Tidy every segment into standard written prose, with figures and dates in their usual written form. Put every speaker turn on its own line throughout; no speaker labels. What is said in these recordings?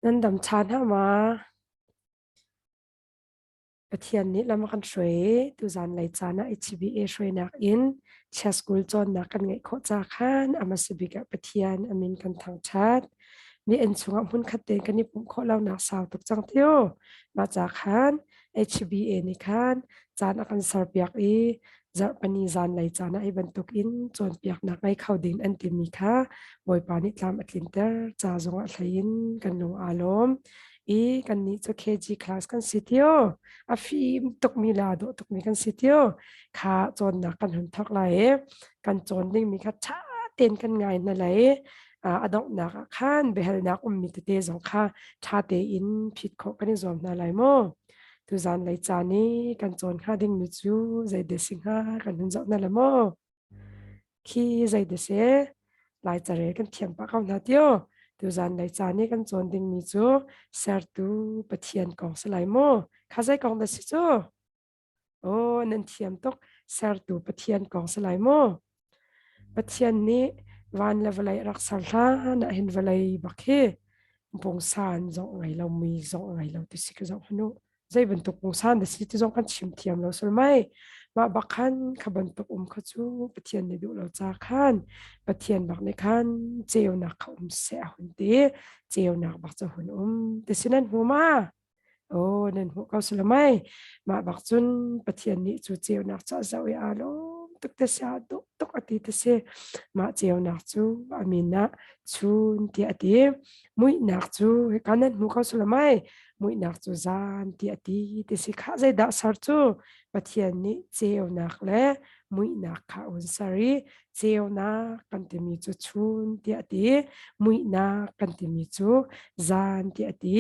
Nan dam ṭhan hlah ma? Pathian nih lam a kan hruai i tuzan lei caan ah HBA hruainak in Chia School cawnnak kan ngeih khawh ca khan a hmasa bik ah Pathian a min kan thangṭhat. Mi inn chungah hmunkhat tein kan i pumh khawh lonak sau tuk cang tiu. Mah ca khan HBA nih khan caan a kan serpiak i zarhpini zanlei caan ah hi bantukin cawnpiaknak ngei kho ding an timi kha Bawipa nih tlam a tlinter ca zongah hlei in kan lung aa lawm i kannih cu KG class kan si tio a fim tukmi le aa dawh tukmi kan si tio kha cawnnak kan hun thawk lai i kan cawn dingmi kha ṭha tein kan ngai hna lai a donghnak ah khan biahalnak ummi tete zong kha ṭha tein phit khawh kan i zuam hna lai mu. Tuzan lei caan i kan cawn hnga dingmi cu zei de si hnga kan hun zoh hna le maw? Khi zei de si? Lai carel kan thiam pah ko hna tio. Tuzan lei caan i kan cawn dingmi cu sertu Pathian kong si lai mu. Kha zei kong dah si cu? Aw, nan thiam tuk. Sertu Pathian kong si lai mu. Pathian nih van le vawlei a rak ser hlan ah hin vawlei bak hi pungsan zong a ngei lo, mui zong a ngei lo ti si ka zoh hnu. Zei bantuk pungsan da si ti zong kan chim thiam lo sul mai. Mah bak khan kha bantuk um kha cu Pathian nih duh lo ca khan Pathian bak nih khan ceunak kha um seh a hun ti. Ceunak bak cu hun um ti si nan hmu ma? Aw, nan hmuh ko salamai. Mah bak cun Pathian nih cu ceunak cu a zoh i aa lawm tuk te si, aa dawh tuk a ti te si. Mah ceunak cu a min ah chun tiah a ti. Muihnak cu hika nan hmu ko salamai. Muihnak cu zan tiah a ti ti si. Khah zeidah ser cu Pathian nih ceunak le muihnak kha a hun ser i ceunak kan timi cu chun tiah a ti muihnak kan timi cu zan tiah a ti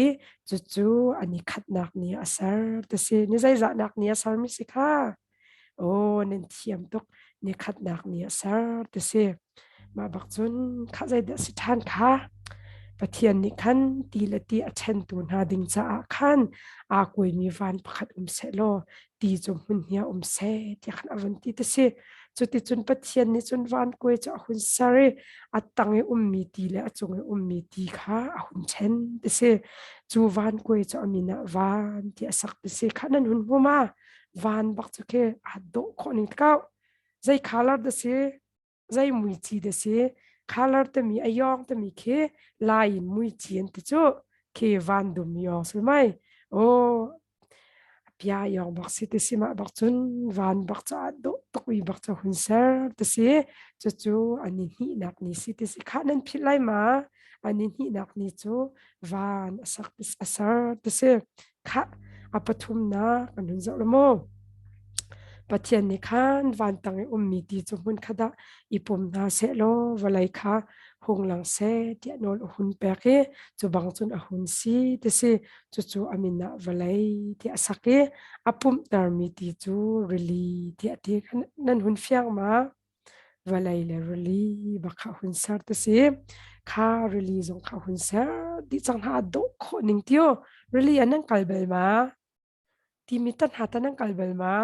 cucu an i khatnak ni a ser ti si ni zeizahnak ni a sermi si kha aw nan thiam tuk ni khatnak ni a ser ti si mah bak cun kha zeidah si ṭhan kha Pathian nih khan ti le ti a ṭhentu hna ding caah khan aa kuaimi van pakhat um seh law ti cu hmun hi a um seh tiah khan a vun ti ti si. Cuticun Pathian nih cun van kuai cu a hun ser i a tang i ummi ti le a cung i ummi ti kha a hun ṭhen ti si. Cu van kuai cu a min ah van ti a sak ti si. Kha nan hun hmu ma? Van bak cu khi aa dawh khawh ning kau. Zei color dah si? Zei muici dah si? Color timi a yawng timi khi lai in muici an ti cu. Khi van dum yawng sul mai. Oh, pia yawng bak si ti si mah bak cun van bak cu aa dawh tuk i bak cu hun ser ti si. Cucu an i hnihnak ni si ti si. Khah nan philh lai ma? An i hnihnak ni cu van a sak a ser ti si. Khah a pathumnak kan hun zoh la mu. Pathian nih khan vantang i ummi ti cu hmun khat ah i pum hna seh law vawlei kha hung lang seh tiah nawl a hun pek i cu bang cun a hun si ti si. Cucu a min ah vawlei tiah a sak i a pumhtermi ti cu rili tiah a ti. Nan hun fiang ma? Vawlei le rili bak kha hun ser ti si. Kha rili zong kha hun ser dih cang hna a dawh khawh ning tio. Rili ah nan kal bal ma? Timi tan hna tan nan kal bal ma?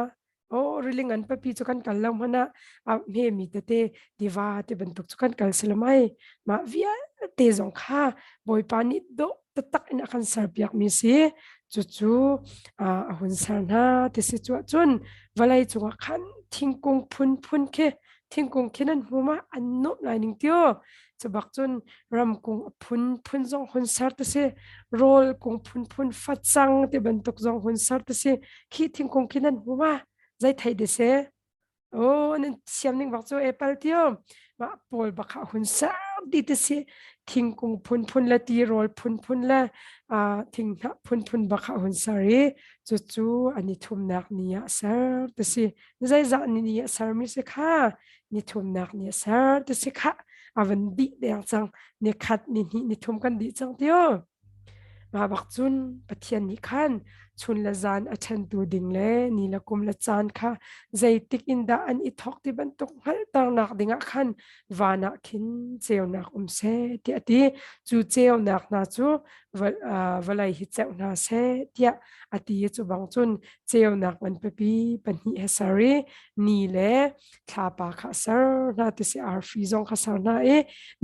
Oh, rili ngan papi cu kan kal lo hmanh ah a hmemi tete tiva ti bantuk cu kan kal si lo mai. Mah vialte zong kha Bawipa nih dawh taktak in a kan serpiakmi si. Cucu a hun ser hna ti si cu ahcun vawlei cungah khan thingkung phunphun khi thingkung khi nan hmu ma an nuamh lai ning tio. Cubak cun ramkung a phunphun zong hun ser ti si. Rawl kung phunphun facang ti bantuk zong hun ser ti si. Khi thingkung khi nan hmu ma zei thei de si? Oh, nan siam ning bak cu apple tio. Mah pawl bak kha hun ser di te si. Thingkung phunphun le tirawl phunphun le thinghnah phunphun bak kha hun ser i cucu an i thumnak ni ah ser te si. Zeizah ni ni a sermi si kha ni thumnak ni a ser te si kha a van dih deng cang. Ni khat, ni hnih, ni thum kan dih cang tio. Mah bak cun Pathian nih khan Chun le zan a ṭhentu ding le ni le kum le caan kha zeitik in dah an i thawk ti bantuk hngalhternak dingah khan van ah khin ceunak um seh tiah a ti. Cu ceunak hna cu vawlei hi ceuh hna seh tiah a ti i cu bang cun ceunak ngan pipi pahnih he ser i ni le thlapa kha a ser hna ti si arfi zong kha ser hna i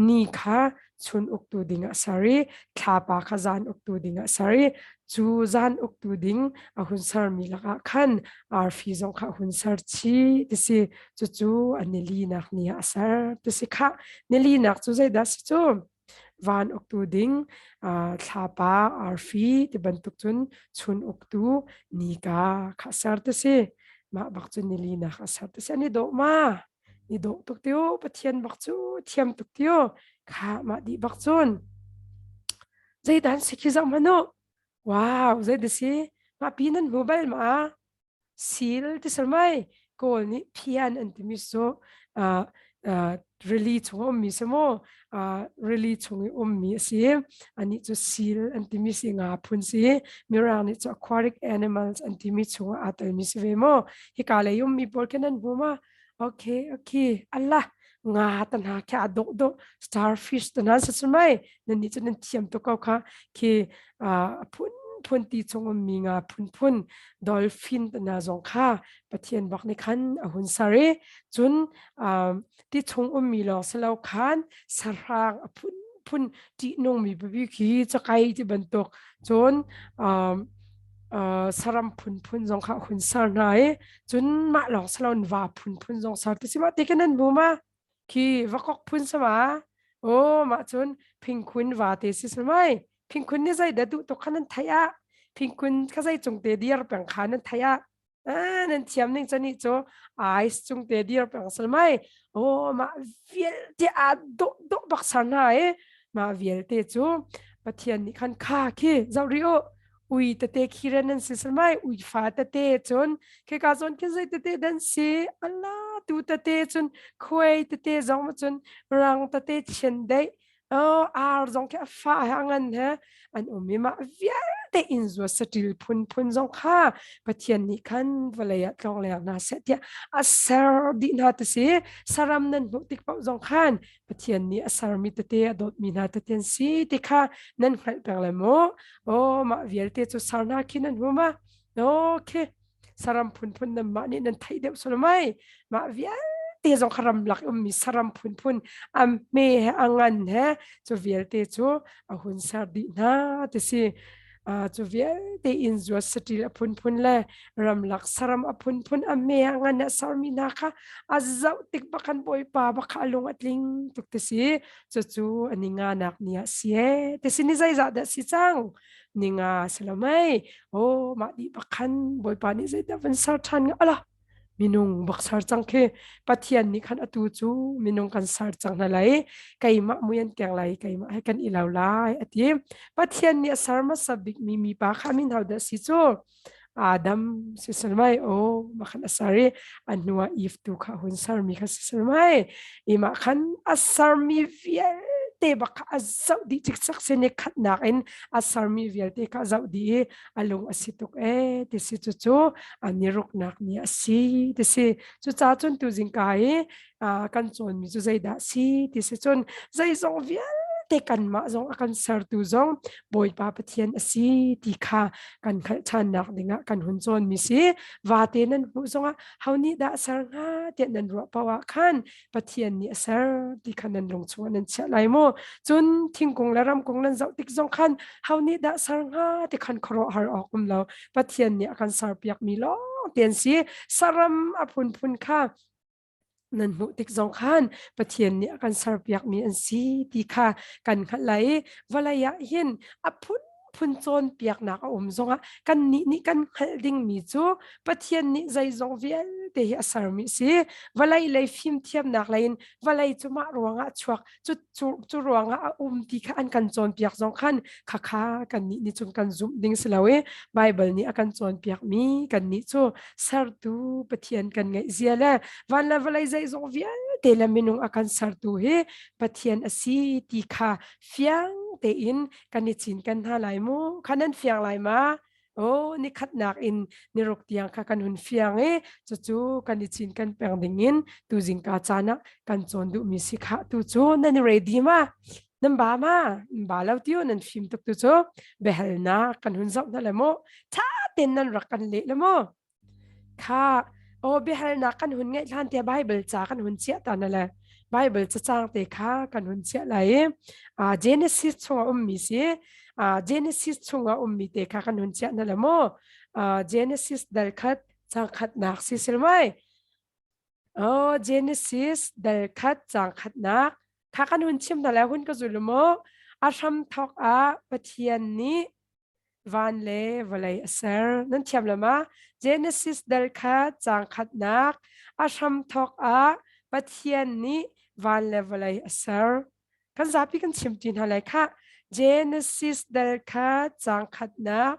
ni kha chun uktu ding ah ser i thlapa kha zan uktu ding ah ser i cu zan uktu ding a hun sermi lakah khan arfi zong kha a hun ser chih ti si. Cucu a nilinak ni ah a ser ti si. Khah, nilinak cu zeidah si cu? Van uktu ding thlapa arfi ti bantuk cun chun uktu nika kha ser ti si. Mah bak cu nilinak a ser ti si. An i dawh ma? I dawh tuk tiu. Pathian bak cu thiam tuk tiu. Kha mah dih bak cun zeidan si khi zoh hmanh u. Wow, zeidah si? Mah pi nan hmu bal ma? Sil ti sal mai. Kawl nih phian an timi cu rili chung a ummi si mu. Rili chung i ummi a si. Anih cu sil an timi si, nga phun si. Mirang nih cu aquatic animals an timi chungah aa telmi si ve mu. Hika lei ummi pawl khi nan hmu ma? Okay, okay. Allah, nga ta hna khi aa dawh dawh starfish ta hna sa mai. Nan nih cu nan thiam tuk ko kha. Khi a phun phun ti chung ummi nga phunphun dolphin te hna zong kha Pathian bak nih khan a hun ser i cun ti chung ummi lawng si lo khan sahrang a phunphun ṭihnungmi pipi khi cakai ti bantuk cun saram phunphun zong kha a hun ser hna i cun mah lawng si loin va phunphun zong ser ti si mah ti kan nan hmu ma? Khi vakok phun sama o mah cun phingkhun vate si mai. Phingkhun ni zei dah duh tuk kha nan theih ah? Phingkhun kha zei cung te dir peng kha nan theih ah? Ah, nan thiam ning chani cu ice cung te dir peng sal mai. O mah vialte a do do bak sar na e. Mah vialte cu Pathian nih khan kha khi zoh ri u. Ui tete khi ren nan si sal mai. Ui fa tete cun khi ka zawn khi zei tete dan si ala tu tete cun khuai tete zong ma cun rang tete chian dei oh ar zong khi a fa he a ngan he an um i mah vialte in zua saṭil phunphun zong kha Pathian nih khan vawlei ah tlong leng hna seh tiah a ser dih hna ti si. Saram nan hmuh tik paoh zong khan Pathian nih a sermi tete a dawtmi hna tete an si ti kha nan hngalh peng lai mu. Oh, mah vialte cu ser hna khi nan hmu ma? Okay, saram phunphun nan mah nih nan theih deuh sual mai. Mah vialte zong kha ramlak ummi saram phunphun a hme he a ngan he cu vialte cu a hun ser dih hna ti si. Cu vialte in zuat saṭil a phunphun le ramlak saram a phunphun a hme a ngan a sermi hna kha a zoh tik bak khan Bawipa bak kha a lung a tling tuk ti si. Cucu a ni nganak ni ah si e ti si. Ni zeizah dah si cang? Ni nga si lo mei? Oh, mah dih bak khan Bawipa nih zeidah van ser ṭhan nga? Ala, minung bak ser cang khi. Pathian nih khan atu cu minung kan ser cang hna lai, keimah mui an keng lai, keimah he kan i lo lai a ti. Pathian nih a ser hmasa bik mi mipa kha min ho dah si cu? Adam si sel mai. O mah khan a ser i a hnuah Eve tu kha hun sermi kha si sel mai. I mah khan a sermi vialte bak kha a zoh dih cikcek si. Ni khatnak in a sermi vialte kha a zoh dih i a lung a si tuk e ti si. Cucu a ni ruknak ni a si ti si. Cucaah cun tuzingka i kan cawnmi cu zeidah si ti si cun zeizong vialte kanmah zong a kan sertu zong Bawipa Pathian a si ti kha kan hngalh ṭhannak dingah kan hun cawnmi si. Vate nan hmuh zongah ho nih dah ser hnga tiah nan ruah paoh ah khan Pathian nih a ser ti kha nan lung chungah nan chiah lai mu. Cun thingkung le ramkung nan zoh tik zong khan ho nih dah ser hnga ti khan khuaruahhar awk um lo. Pathian nih a kan serpiakmi lawng te an si. Saram a phunphun kha nan hmuh tik zong khan Pathian nih a kan serpiakmi an si ti kha kan hngalh lai i vawlei ah hin a phunphun cawnpiaknak a um zongah kannih nih kan hngalh dingmi cu Pathian nih zeizong vialte hi a sermi a si. Vawlei lei fimthiamnak lei in vawlei cu mah ruangah chuak cu cu cu ruangah a um ti kha an kan cawnpiak zong khan khakha kannih nih cun kan zumh ding si lo i Baibal nih a kan cawnpiakmi kannih cu sertu Pathian kan ngeih zia le van le vawlei zeizong vialte le minung a kan sertu hi Pathian a si ti kha fiang tein kan i cinken hna lai mu. Kha nan fiang lai ma? O nikhatnak in niruk tiang kha kan hun fiang i cucu kan i cin kan peng ding in tu zingka caan ah kan cawn duhmi si kha tu cu nan i ready ma? Nan ba ma? Nan ba lo tiu nan fim tuk tu cu biahalnak kan hun zoh hna le mu. Tha ten nan rak kan leh le mu. Kha aw biahalnak kan hun ngaih hlan tiah Bible ca kan hun chiah ta na le Bible cacang te kha kan hun chiah lai i Genesis chungah ummi si Genesis chungah ummi te kha kan hun chiah na le mu. Genesis dal khat cang khatnak si sil mai. Oh Genesis dal khat cang khatnak kha kan hun chim na le hun ka zul mu. A hram thok ah Pathian nih van le vawlei a ser. Nan thiam lo ma? Genesis dal kha caang khatnak a hramthawk ah Pathian nih van le vawlei a ser. Kan zapi kan chim ti hna lai khah. Genesis dal kha caang khatnak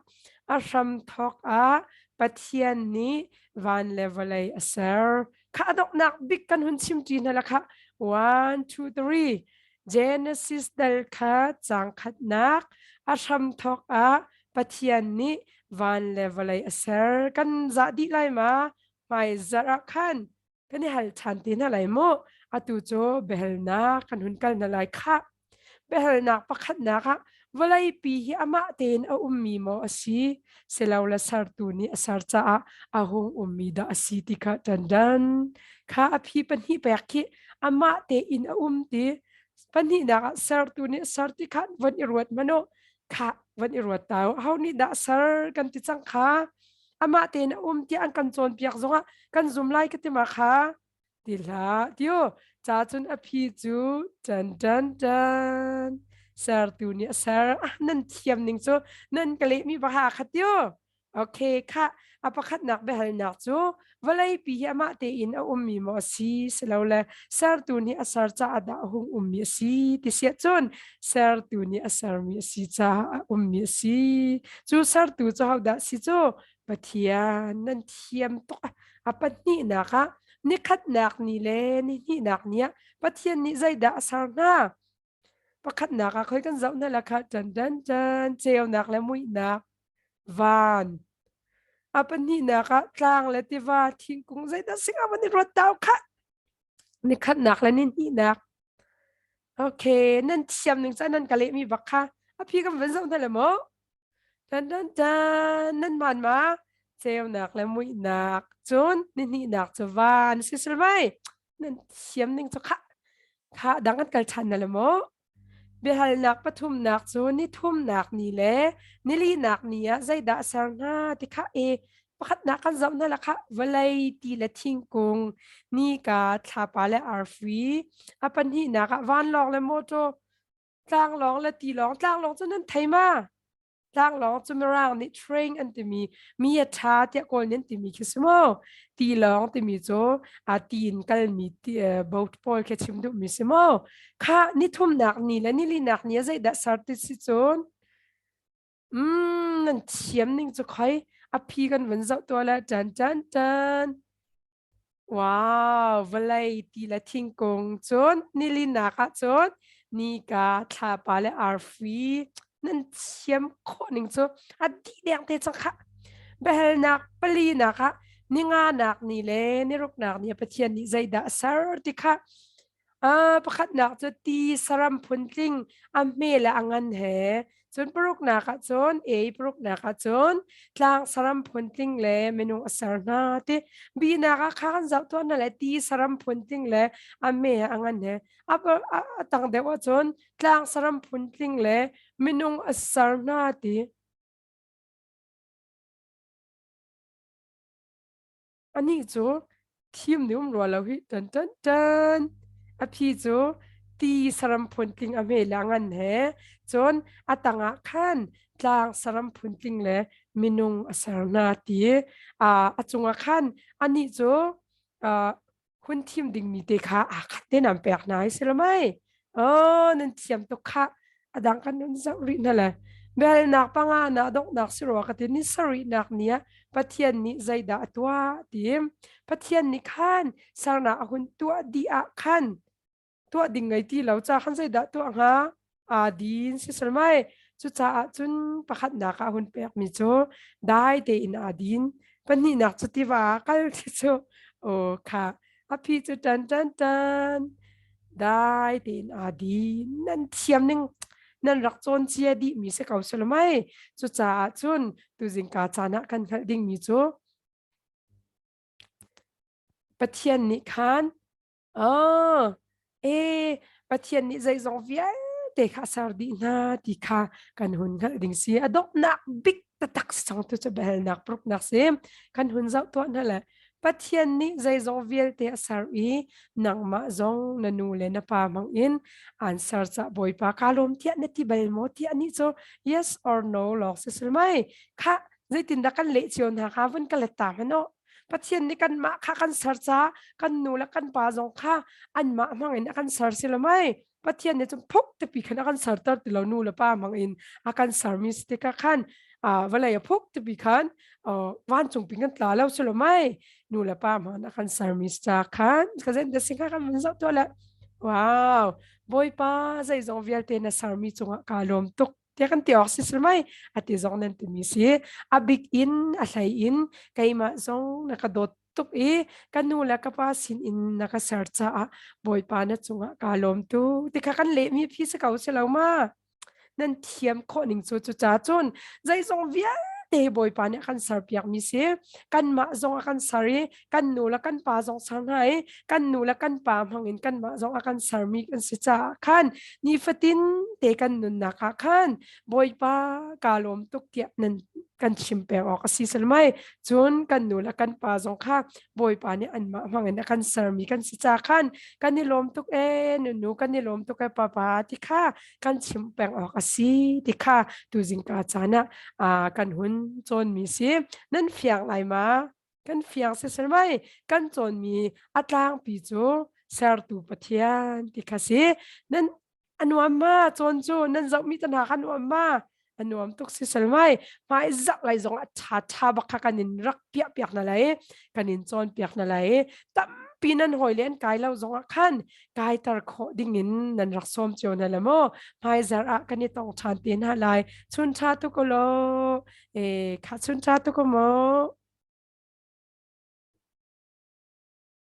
a hramthawk ah Pathian nih van le vawlei a ser. Kha a donghnak bik kan hun chim ti hna la khah. 1 2 3 Genesis dal kha caang khatnak a hramthawk ah Pathian nih van le vawlei a ser. Kan zah dih lai ma? Hmai zarh ah khan kan i hal ṭhan te hna lai mu. Atu cu biahalnak kan hun kal hna lai khah. Biahalnak pakhatnak ah vawleipi hi amah tein a ummi maw a si, silole sertu nih a ser caah a hung ummi dah a si ti kha ṭandan. Kha a phi pahnih pek khi amah tein a um ti pahnihnak ah sertu nih ser ti kha von i ruat hmanh u kha von i ruat ta u ho nih dah ser kan ti cang kha amah tein a um tiah an kan cawnpiak zongah kan zum lai ka ti ma kha ti hlah tiu ca cun a phi cu tan tan tan sertu nih a ser ah nan thiam ning cu nan ka lehmi va ha kha tiu Okay, kha a pakhatnak biahalnak cu vawleipi hi amah tein a ummi maw a si silole sertu nih a ser caah dah a hung ummi a si ti siah cun sertu nih a sermi a si caah a ummi a si. Cu sertu cu hodah si cu Pathian nan thiam tuk. A pahnihnak ah nikhatnak ni le nihnihnak ni ah Pathian nih zeidah a ser hna? Pakhatnak ah khoi kan zoh hna la kha tan tan tan ceunak le muihnak van. A pahnihnak ah tlang le tiva thingkung zeidah sing ah van i ruat tau kha. Nikhatnak le nihnihnak. Okay, nan thiam ning ca nan ka lehmi bak kha. A phi kan van zoh hna le maw? Tan tan tan nan man ma ceunak le muihnak cun nihnihnak cu van si sil mai nan thiam ning cu kha kha dang an kal ṭhan na le maw biahalnak pathumnak cu ni thumnak ni le nilinak ni ah zeidah a ser hna ti kha e pakhatnak kan zoh hna la kha vawlei ti le thingkung nika thlapa le arfi a pahnihnak ah vanlawng le motor tlanglawng le tilawng tlanglawng cu nan thei ma tlanglawng cu mirang nih train an timi mi a tha tiah kawl nih an timi khi si mu tilawng timi cu a ti in kalmi boat pawl khi chim duhmi si mu kha ni thumnak ni le ni linak ni a zeidah ser ti si cun mm nan thiam ning cu khoi a phi kan vun zoh tua le tan tan tan Wow, vawlei ti le thingkung cun nilinak ah cun nika, thlapa le arfi nan thiam khawh ning cu a dih deng te cang khah. Biahalnak palinak ah ninganak ni le niruknak ni ah Pathian nih zeidah a ser ti kha Pakhatnak cu ti saram phuntling a hme le a ngan he cun paruknak ah cun ei paruknak ah cun tlang saram phuntling le minung a ser hna ti binak ah kha kan zoh tuah hna le ti saram phuntling le a hme he a ngan he a tang deuh ah cun tlang saram phuntling le minung a ser hna ti. Anih cu thim nih um rua lo hi tan tan tan. A phi cu ti saram phuntling a hme le a ngan he cun a tangah khan tlang saram phuntling le minung a ser hna ti a cungah khan anih cu hun thim dingmi te kha aa khat te nan pek hna ai si lo mei? Oh, nan thiam tuk khah. A dang kan nun zoh rih hna le. Belnak panga na donghnak si rua ka ti ni sarihnak ni ah Pathian nih zeidah a tuah ti. Pathian nih khan sernak a hun tuah dih ah khan tuah ding ngei ti lo ca khan zeidah tuah hnga? Aa din si sal mai. Cucaah cun pakhatnak ah hun pekmi cu dai tein aa din. Pahnihnak cu tiva ah kal ti cu aw kha a phi cu tan tan tan dai tein aa din. Nan thiam ning nan rak cawn cia dihmi si ko si lo mei. Cucaah cun tuzingka caan ah kan hngalh dingmi cu Pathian nih khan Ah, e Pathian nih zeizong vialte kha a ser dih hna ti kha kan hun hngalh ding si. A donghnak bik taktak si cang tu cu biahalnak paruknak si. Kan hun zoh tuah hna le Pathian nih zeizong vialte a ser i nangmah zong na nu le na pa hmang in an ser cah Bawipa ka lawm tiah na ti bal maw tiah nih cu yes or no lawng si sil mai. Kha zeitindah kan leh cio hna kha vun ka let ta hmanh aw. Pathian nih kanmah kha kan ser caah kan nu le kan pa zong kha anmah hmang in a kan ser si lo mei. Pathian nih cun phuk tepi khan a kan serter ti lo nu le pa hmang in a kan sermi si tikah khan vawlei a phuk tepi khan vancung pin kan tla lo si lo mei. Nu le pa hmang a kan sermi si ca khan ka zen te sing kha kan vun zoh tuah le wow Bawipa zeizong vialte na sermi cungah kaa lawm tuk tiah kan ti awk si sil mai ati zong nan timi si a bik in a hlei in keimah zong na ka dawt tuk i ka nu le ka pa sin in na ka ser caah Bawipa na cungah kaa lawm tu ti kha kan lehmi phi si ko si lo ma nan thiam khawh ning cu cu ca cun zeizong vialte Bawipa nih a kan serpiak mi si kanmah zong a kan ser i kan nu le kan pa zong ser hna i kan nu le kan pa hmang in kanmah zong a kan sermi kan si caah khan nifatin te kan nunnak ah khan Bawipa kaa lawm tuk tiah nan kan chim peng awk a si salmai cun kan nu le kan pa zong kha Bawipa nih anmah hmang in a kan sermi kan si ca khan kan i lawm tuk e nunu kan i lawm tuk e papa ti kha kan chim peng awk a si ti kha tuzingka caan ah kan hun cawnmi si nan fiang lai ma? Kan fiang sisel mai kan cawnmi a tlangpi cu sertu Pathian ti kha si. Nan a nuam ma cawn cu nan zohmi te hna kha nuam ma? A nuam tuk sisel mai. Hmai zarh lai zong a ṭha ṭha bak kha kan in rak piah piak na lai, kan in cawn piak na lai. Tampi nan hawi le an kai lo zong ah khan kaiter khawh ding in nan rak sawm cio na le maw? Hmai zarh ah kan i tong ṭhan te hna lai. Chun ṭha tuk law. E kha chun ṭha tuk maw?